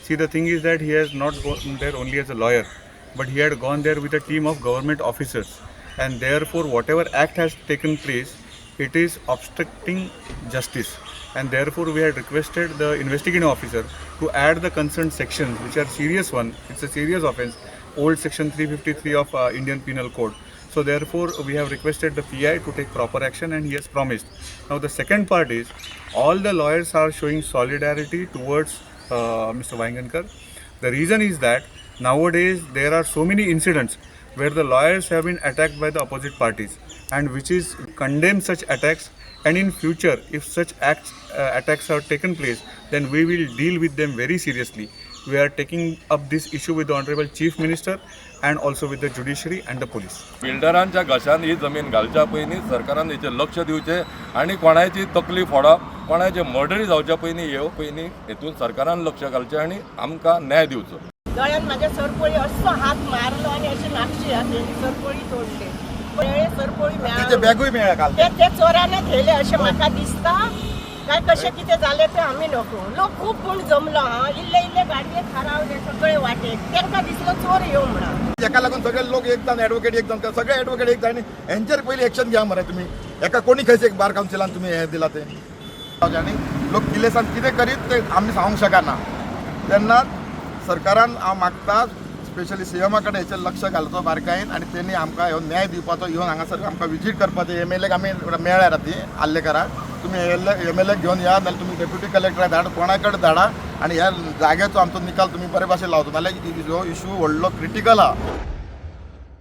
See, the thing is that he has not gone there only as a lawyer, but he had gone there with a team of government officers, and therefore, whatever act has taken place, it is obstructing justice. And therefore, we had requested the investigating officer to add the concerned sections, which are serious one. It's a serious offense, old section 353 of Indian Penal Code. So therefore, we have requested the PI to take proper action, and he has promised. Now the second part is, all the lawyers are showing solidarity towards Mr. Wayangankar. The reason is that nowadays there are so many incidents where the lawyers have been attacked by the opposite parties, and which is condemn such attacks. And in future, if such attacks are taken place, then we will deal with them very seriously. We are taking up this issue with the Honorable Chief Minister and also with the judiciary and the police. बिल्डरांच्या घशान ही जमीन घालच्या पयलीं सरकारान हेचेर लक्ष दिवचें आनी कोणाची तकली फोडप, कोणाचे मर्डरी जावच्या पयलीं, हे पयलीं हेतून सरकारान लक्ष घालचें आनी आमकां न्याय दिवचो. गळ्यान माझ्या सरपळी असो हात मारलो आनी अशी नाक्षी हात सरपळी तोडली, मेळ्ळे सरपळी. तेचे मेळ्ळे. बॅगूय मेळ्ळा काल. ते ते चोराने थेयले अशें म्हाका दिसता. काय कशें कितें जालें तें आमी नको. लोक खूब पूण जमलो हा, इल्ले इल्ले गाडये थारावले सगळे वाटेक. तांकां दिसलो चोर येवं म्हणून. हेका लागून सगळे लोक एक जावन, एडवोकेट एक जावन, सगळे एडवोकेट एक जावन हेंचेर पयलीं एक्शन घ्या मरे तुमी. हेका कोणी खंयचे बार कावन्सिलान तुमी हें दिला तें आनी लोक किलेसान कितें करीत तें आमी सांगूंक शकना. तेन्ना सरकारान हांव मागता, स्पेशली सीएमा कडेन हेचेर लक्ष घालचो बारकायेन आनी तेणी आमकां ह्यो न्याय दिवपाचो, येवन हांगासर आमकां विजीट करपाचें. एमएलएक आमी मेळ्ळ्या राती आर्लेकराक. तुमी एमएलएक घेवन या, नाल्यार तुमी डेप्युटी कलेक्टराक धाड, कोणा कडेन धाडा आनी ह्या जाग्याचो आमचो निकाल तुमी बरे भाशेन लावचो, नाल्यार ह्यो इशू व्हडलो क्रिटिकल आहा.